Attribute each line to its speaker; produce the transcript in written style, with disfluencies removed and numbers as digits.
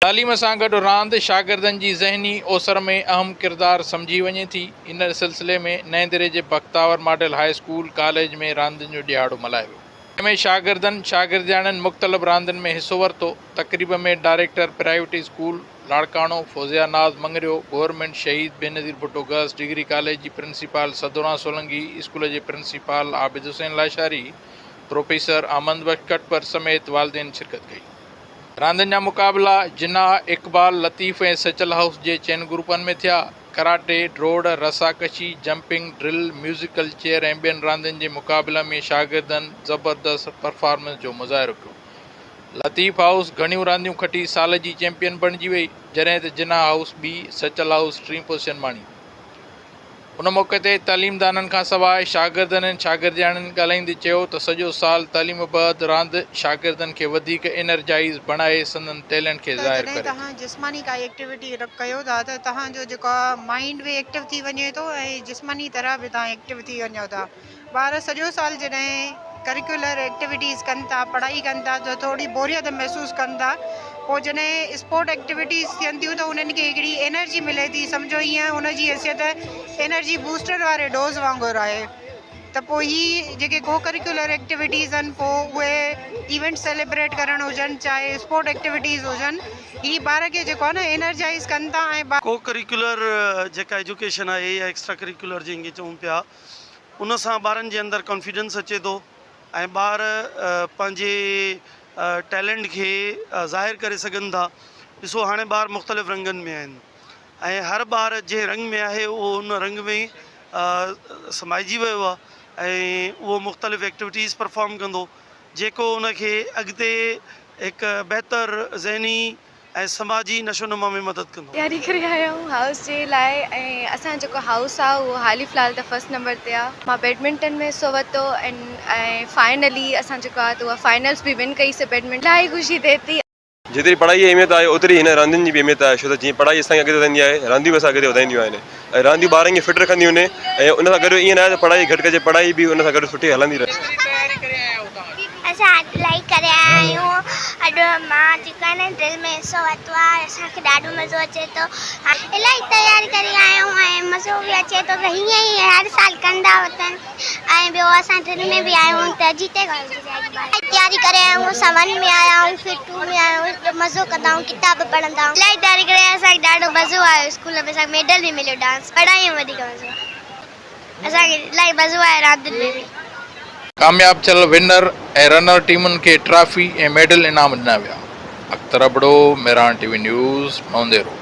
Speaker 1: تعليم سان گڏ راند شاگردن جي ذهني اوسر ۾ اهم ڪردار سمجهي وڃي ٿي. ان سلسلي ۾ نئين ديري جي Bakhtawar model high school college ۾ راندين جو ڏهاڙو ملهايو ويو. جنهن ۾ شاگردن، شاگردياڻين مختلف راندين ۾ حصو ورتو. تقريب ۾ director private school Larkana Fauzia Naz Mangrio, government Shaheed Benazir Bhutto girls degree college جي پرنسپال صدوران سولنگي، اسڪول جي پرنسپال عابد حسين لاشاري، پروفيسر احمد بخش ڪٽپر سميت والدين شرڪت ڪئي. راندين جا مقابلا جناح، اقبال، لطيف ۽ سچل هائوس جي چئن گروپن ۾ ٿيا. ڪراٽي، ڊوڙ، رساڪشي، جمپنگ، ڊرل، ميوزيڪل چيئر ۽ ٻين راندين جي مقابلن ۾ شاگردن زبردست پرفارمنس جو مظاهرو ڪيو. لطيف هائوس گهڻيون رانديون کٽي سال جي چيمپيئن بڻجي وئي، جڏهن ته جناح هائوس ٻي، سچل هائوس ٽين پوزيشن ماڻي. ان موقعي تي تعليمدانن کانسواء شاگردن ۽ شاگردياڻين ڳالهائيندي چيو ته سڄو سال تعليم بعد راند شاگردن کي وڌيڪ انرجائيز بڻائي سندن ٽيلنٽ کي
Speaker 2: ته
Speaker 1: ظاهر
Speaker 2: جڏهن
Speaker 1: ڪري ٿي.
Speaker 2: توهان جسماني ڪائي ايڪٽيوٽي ڪيو ٿا ته توهان جو جيڪو آهي مائينڊ به ايڪٽو ٿي وڃي ٿو ۽ جسماني طرح به توهان ايڪٽو ٿي وڃو ٿا. ٻار سڄو سال جڏهن ڪريڪيولر ايڪٽيوٽيز ڪن ٿا پڙهائي ڪن ٿا ته ٿوري بوريت محسوس ڪن ٿا پوء جڏهن اسپورٽ ايڪٽيوٽيز ٿين ٿيون ته انهن کي هڪڙي انرجي ملي ٿي سمجهو ائين ان جي حيثيت انرجي بوسٽر واري ڊوز وانگر آهي ته پوء هي جيڪي ڪو ڪريڪيولر ايڪٽيوٽيز آهن پوء اهي ايونٽ سيليبريٽ ڪرڻ هجن چاهي اسپورٽ ايڪٽيوٽيز هجن هي ٻار کي جيڪو آهي نه انرجائز ڪن ٿا ۽
Speaker 3: ڪو ڪريڪيولر جيڪا ايجوڪيشن آهي يا ايڪسٽرا ڪريڪيولر جنهن کي چئون پيا ان سان ٻارن جي اندر ڪانفيڊنس اچي ٿو ۽ ٻار پنهنجي ٽيلنٽ کي ظاهر ڪري سگهن ٿا ڏسو هاڻي ٻار مختلف رنگن ۾ آهن ۽ هر ٻار جنهن رنگ ۾ آهي اهو ان رنگ ۾ سمائجي ويو آهي ۽ اهو مختلف ايڪٽيوٽيز پرفارم ڪندو جيڪو ان کي اڳتي هڪ بهتر ذهني ۽ سماجي نشونما ۾ مدد ڪندو.
Speaker 4: تياري ڪري آيا آهيون هائوس جي لاء ۽ اسان جو جيڪو هائوس آ اهو حالي في الحال ته فرسٽ نمبر تي آ مان بيڊمنٽن ۾ حصو ورتو ۽ فائنلي اسان جيڪو آ ته اها فائنلز به ون ڪئي سي بيڊمنٽ الاهي خوشي ٿئي ٿي.
Speaker 5: جيتري پڙهائي جي اهميت آهي اوتري هن راندين جي به اهميت آهي ڇو ته جيئن پڙهائي اسان کي اڳتي وڌائيندي آهي رانديون به اسان کي اڳتي وڌائينديون آهن ۽ رانديون ٻارن کي فٽ رکنديون آهن ۽ ان سان گڏ ائين ناهي ته پڙهائي گهٽ ڪجي پڙهائي به ان سان گڏ سٺي هلندي رهي.
Speaker 6: اسان اپلائي ڪري آيا آهيون اڄ مان جيڪو آهي نه ڊرل ۾ حصو ورتو آهي اسان کي ڏاڍو مزو اچي ٿو الاهي تياري ڪري آيا آهيون ۽ مزو به اچي ٿو ته هيئن ئي هر سال ڪندا وتن ۽ ٻيو اسان ڊرل ۾ به آيا آهيون ته جيتي تياري ڪري آيا آهيون اسان ون ۾ آيا آهيون ڦر ٽو ۾ آيا آهيون مزو ڪندا آهيون ڪتاب پڙهندا آهيون الاهي تياري ڪري اسان کي ڏاڍو مزو آيو اسڪول ۾ اسان کي ميڊل به مليو ڊانس پڙهائي ۾ وڌيڪ مزو آيو. اسان کي الاهي مزو آيو راندين ۾ به.
Speaker 1: ڪامياب ٿيل ونر ۽ رنر ٽيمن کي ٽرافي ۽ ميڊل انعام ڏنا ويا. Akhtar Abro, Mehran T V news, Naudero.